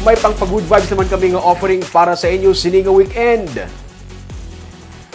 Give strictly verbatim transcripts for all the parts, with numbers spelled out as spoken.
May pang pa-good vibes naman kami nga offering para sa inyo sini nga weekend.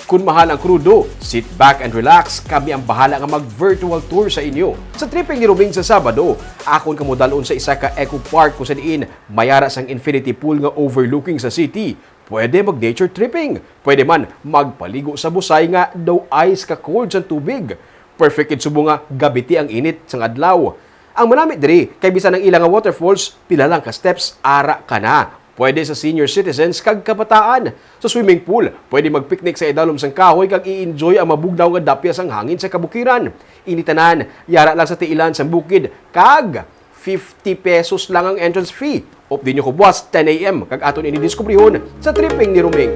Kun mahal ang krudo, sit back and relax. Kami ang bahala nga mag-virtual tour sa inyo. Sa tripping ni Roming sa Sabado, akon kamo dalon sa isa ka eco park kung sa diin may ara sang infinity pool nga overlooking sa city. Pwede mag-nature tripping. Pwede man magpaligo sa busay nga daw ice ka cold sang tubig. Perfect gid subong nga gabiti ang init sang adlaw. Ang manami diri kay bisan ang ila nga waterfalls, pila lang ka steps ara ka na. Pwede sa senior citizens kag kabataan. Sa swimming pool, pwede mag-picnic sa idalom sang kahoy kag i-enjoy ang mabugnaw nga dapya sang hangin sa kabukiran. Ini tanan, yara lang sa tiilan sang bukid kag fifty pesos lang ang entrance fee. Updi niyo ko buwas ten a m kag aton ini diskubrihon sa Tripping ni Roming.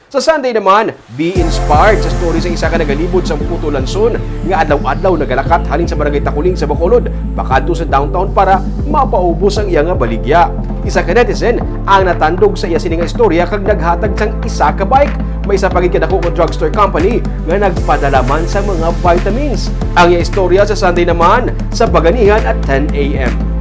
Sa Sunday naman, be inspired sa story sa isa ka nagalibot sang Puto Lanson nga adlaw-adlaw nagalakat halin sa Barangay Takuling sa Bacolod pakadto sa downtown para mapaubos ang iya nga baligya. Isa ka netizen ang natandog sa iya sini nga istorya kag naghatag sang isa ka bike. May isa pa gid kadako nga drugstore company nga nagpadala man sa mga vitamins. Ang iya istorya sa Sunday naman sa Baganihan at ten a m.